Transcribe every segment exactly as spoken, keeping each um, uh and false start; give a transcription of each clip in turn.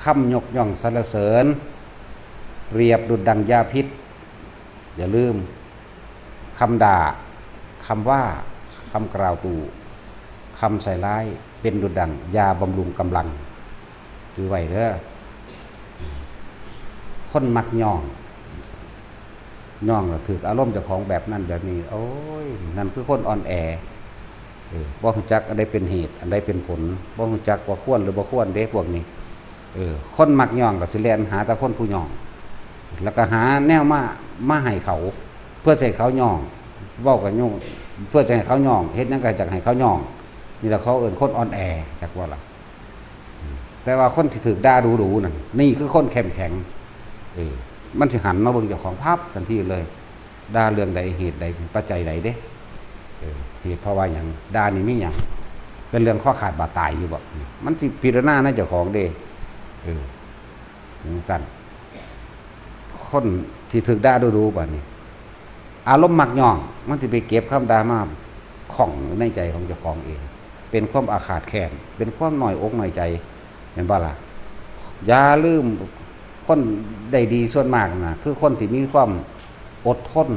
คำยกย่องสรรเสริญ เปรียบดุจดังยาพิษ อย่าลืม คำด่า คำว่า คำกล่าวตู่ คำใส่ร้าย เป็นดุจดังยาบำรุงกำลัง ถือไว้เด้อ คนมักย่อง ย่องแล้วถืกอารมณ์เจ้าของแบบนั้นแบบนี้ โอ้ย นั่นคือคนอ่อนแอ เออ บ่รู้จักอันใดเป็นเหตุ อันใดเป็นผล บ่รู้จักว่าควรหรือบ่ควรเด้พวกนี้ เออ คนมักย่องก็สิแล่นหาแต่คนผู้ย่อง แล้วก็หาแนวมา มาให้เขา เพื่อสิให้เขาย่อง เว้ากับย่อง เพื่อสิให้เขาย่อง เฮ็ดหยังก็อยากให้เขาย่อง นี่แหละเขาเอิ้นคนอ่อนแอ จักว่าล่ะ แต่ว่าคนที่ถืกด่าดูๆนั่น นี่คือคนเข้มแข็ง เออ มันสิหันมาเบิ่งเจ้าของพับทันทีเลย ด่าเรื่องใด เหตุใด ปัจจัยใดเด้ เออ เหตุเพราะว่าหยัง ด่านี่มีหยัง เป็นเรื่องข้อขาดบาดตายอยู่บ่ มันสิพิจารณาในเจ้าของเด้ เออ จังซั่น คนที่ถืกด่าดูๆบัดนี้ อารมณ์มักย่อง มันสิไปเก็บคำด่ามาข้องในใจของเจ้าของเอง เป็นความอาฆาตแค้น เป็นความน้อยอกน้อยใจ แม่นบ่ล่ะ อย่าลืม คนได้ดีส่วนมากน่ะ คือคนที่มีความอดทน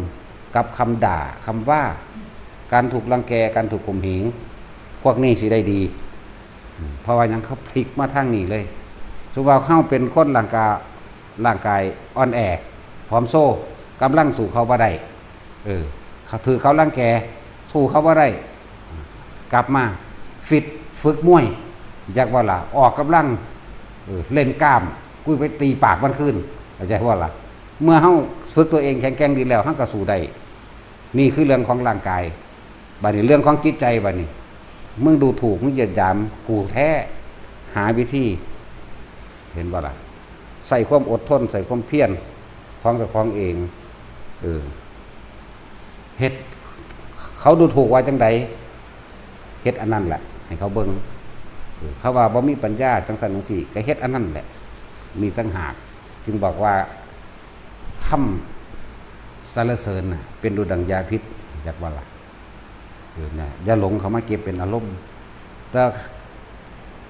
กับคำด่า คำว่า การถูกรังแก การถูกข่มเหง พวกนี้สิได้ดี อืม เพราะว่าหยัง เขาพลิกมาทางนี้เลย สมมุติว่าเฮาเป็นคนร่างกาย ร่างกายอ่อนแอ ผอมโซ กำลังสู้เขาบ่ได้ เออ เขาถืกเขารังแก สู้เขาบ่ได้ กลับมา ฟิต ฝึกมวย จักว่าล่ะ ออกกำลัง เออ เล่นกล้าม กูไปตีปากมันคืน เข้าใจว่าล่ะ เมื่อเฮาฝึกตัวเองแข็งแกร่งดีแล้ว เฮาก็สู้ได้ นี่คือเรื่องของร่างกาย บัดนี้เรื่องของจิตใจบัดนี้ มึงดูถูก มึงเหยียดหยามกูแท้ หาวิธี เห็นบ่ล่ะ ใส่ความอดทน ใส่ความเพียรของเจ้าของเอง เออ เฮ็ด เขาดูถูกว่าจังใด เฮ็ดอันนั้นแหละ ให้เขาเบิ่ง เออ เขาว่าบ่มีปัญญาจังซั่นจังซี่ ก็เฮ็ดอันนั้นแหละ มีต่างหาก จึงบอกว่า คำสรรเสริญน่ะ เป็นดุจดังยาพิษ จักว่าล่ะ เออ นะ อย่าหลงเข้ามาเก็บเป็นอารมณ์ แต่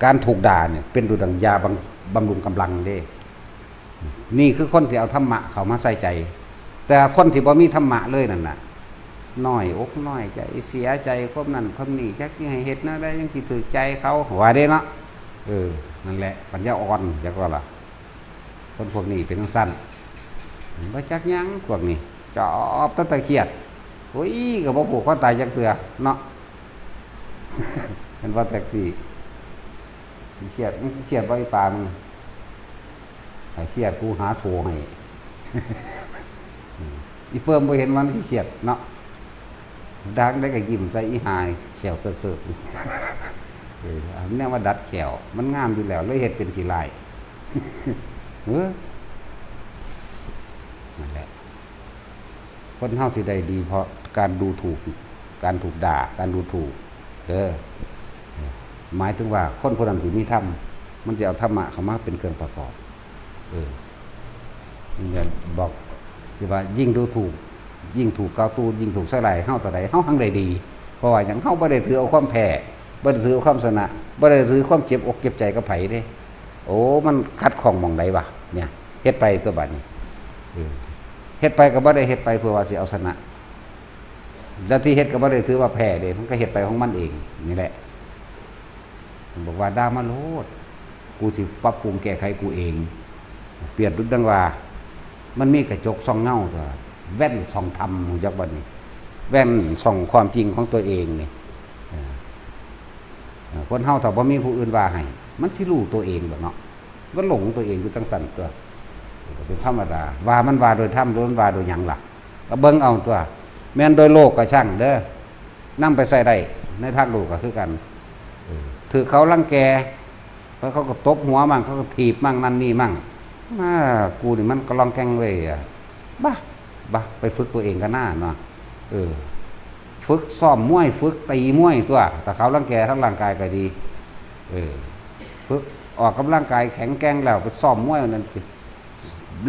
การถูกด่าเนี่ย เป็นดุจดังยาบำ บำรุงกำลังเด้ นี่คือคนที่เอาธรรมะเข้ามาใส่ใจ แต่คนที่บ่มีธรรมะเลยนั่นน่ะ น้อยอกน้อยใจ เสียใจ ความนั่นความนี่ จักสิให้เฮ็ดแนวใด จังสิถูกใจเขา ว่าเด้เนาะ เออ นั่นแหละ ปัญญาอ่อน จักว่าล่ะ คนพวกนี้เป็นจังซั่น บ่จักหยังพวกนี้ จอบแต่ตะเครียด โอ้ย ก็บ่ผูกคอตายจักเทื่อเนาะ เห็นว่าแท็กซี่ เครียด มึงเครียดบ่อีปามึง ให้เครียดกูหาโซ่ให้ อีเฟิร์มบ่เห็นมันสิเครียดเนาะ ดังได้ก็ยิ้มใส่อีหาย แขวเกิดเสิร์ฟ เออ อันเนี้ยว่าดัดแขว มันงามอยู่แล้ว เลยเฮ็ดเป็นสิลาย เออ นั่นแหละ คนเฮาสิได้ดีเพราะการดูถูก การถูกด่า การดูถูก เออ หมายถึงว่าคนผู้นั้นที่มีธรรม มันจะเอาธรรมะเข้ามาเป็นเครื่องประกอบ เออ นี่บอกที่ว่ายิ่งดูถูก ยิ่งถูกกล่าวตู่ ยิ่งถูกใส่ร้ายเฮาเท่าใด เฮาหังได้ดี เพราะว่าหยัง เฮาบ่ได้ถือเอาความแพ้ บ่ได้ถือเอาความชนะ บ่ได้ถือความเจ็บอกเจ็บใจกับไผเด้ โอ้ มันขัดข้องหม่องใดวะ เนี่ย เฮ็ดไปตัวบัดนี้ เออ เฮ็ดไปก็บ่ได้เฮ็ดไปเพื่อว่าสิเอาชนะ แล้วที่เฮ็ดก็บ่ได้ถือว่าแพ้เด้ มันก็เฮ็ดไปของมันเอง นี่แหละ บอกว่าด่ามาโลด กูสิปรับปรุงแก้ไขกูเอง เปรียบดุจดังว่า มันมีกระจกส่องเงาตัว แว่นส่องธรรม รู้จักบ่นี่ แว่นส่องความจริงของตัวเองนี่ เออ เออ คนเฮาถ้าบ่มีผู้อื่นว่าให้ มันสิรู้ตัวเองบ่เนาะ ก็หลงตัวเองอยู่จังซั่นตัว ก็เป็นธรรมดา ว่ามันว่าโดยธรรม หรือมันว่าโดยหยังล่ะ ก็เบิ่งเอาตัว แม่นโดยโลกก็ช่างเด้อ นำไปใช้ได้ในทางโลกก็คือกัน เออ ถืกเขารังแก แล้วเขาก็ตบหัวมั่ง เขาก็ถีบมั่ง นั่นนี่มั่ง มา กูนี่มันกะล่องแก่งเว้ยอะ บ้า บ้า ไปฝึกตัวเองกันหน้าเนาะ เออ ฝึกซ้อมมวย ฝึกตีมวยตัว แต่เขารังแกทั้งร่างกายก็ดี เออ ฝึกออกกำลังกายแข็งแกร่งแล้ว ไปซ้อมมวยนั่น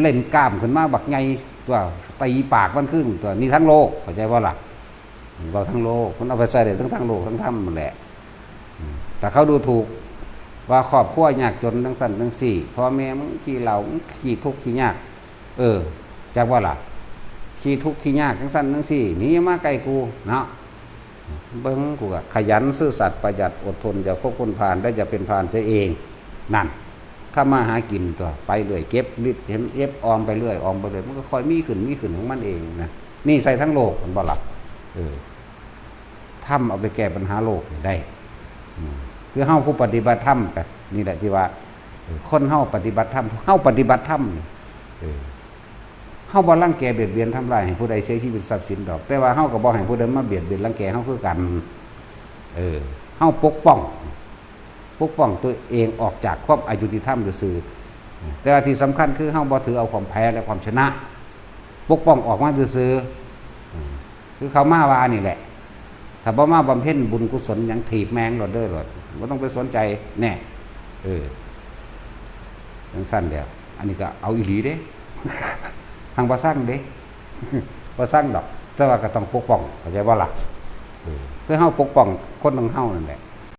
เล่นกล้ามขึ้นมาบักใหญ่ตัว ตีปากมันขึ้นตัว นี่ทั้งโลก เข้าใจบ่ล่ะ เว้าทั้งโลก มันเอาไปใช้ได้ทั้ง ทั้งโลก ทั้งธรรมนั่นแหละ อืม แต่เขาดูถูก ว่าครอบครัวยากจนจังซั่นจังซี่ พ่อแม่มึงขี้เหล้า มึงขี้ทุกข์ขี้ยาก เออ จักว่าล่ะ ขี้ทุกข์ขี้ยากจังซั่นจังซี่ หนีมาใกล้กูเนาะ เบิ่งกูก็ขยันซื่อสัตย์ประหยัดอดทน อย่าคบคนพาล และอย่าเป็นพาลเสียเอง นั่น ทำมาหากินตัว ไปเรื่อย เก็บลิดเห็นเอฟออมไปเรื่อย ออมไปเรื่อย มันก็ค่อยมีขึ้น มีขึ้นของมันเองนะ นี่ใส่ทั้งโลก เห็นบ่ล่ะ เออ ธรรมเอาไปแก้ปัญหาโลกนี่ได้ อืม คือเฮาผู้ปฏิบัติธรรมก็นี่แหละที่ว่า เออ คนเฮาปฏิบัติธรรม เฮาปฏิบัติธรรมนี่ เออ เฮาบ่รังแกเบียดเบียนทำลายให้ผู้ใดเสียชีวิตทรัพย์สินดอก แต่ว่าเฮาก็บ่ให้ผู้ใดมาเบียดเบียนรังแกเฮาคือกัน เออ เฮาปกป้อง ปกป้องตัวเองออกจากความอายุติธรรมซื่อๆ แต่ว่าที่สำคัญคือเฮาบ่ถือเอาความแพ้และความชนะ ปกป้องออกมาซื่อๆ อืม คือเขามาว่านี่แหละ ถ้าบ่มาบำเพ็ญบุญกุศลหยัง ถีบแม่งโลดเด้อโลด บ่ต้องไปสนใจ แน่ เออ จังซั่นแหล้ว อันนี้ก็เอาอีหลีเด้ หังบ่ซังเด้ บ่ซังดอก แต่ว่าก็ต้องปกป้อง เข้าใจบ่ล่ะ เออ คือเฮาปกป้องคนของเฮานั่นแหละ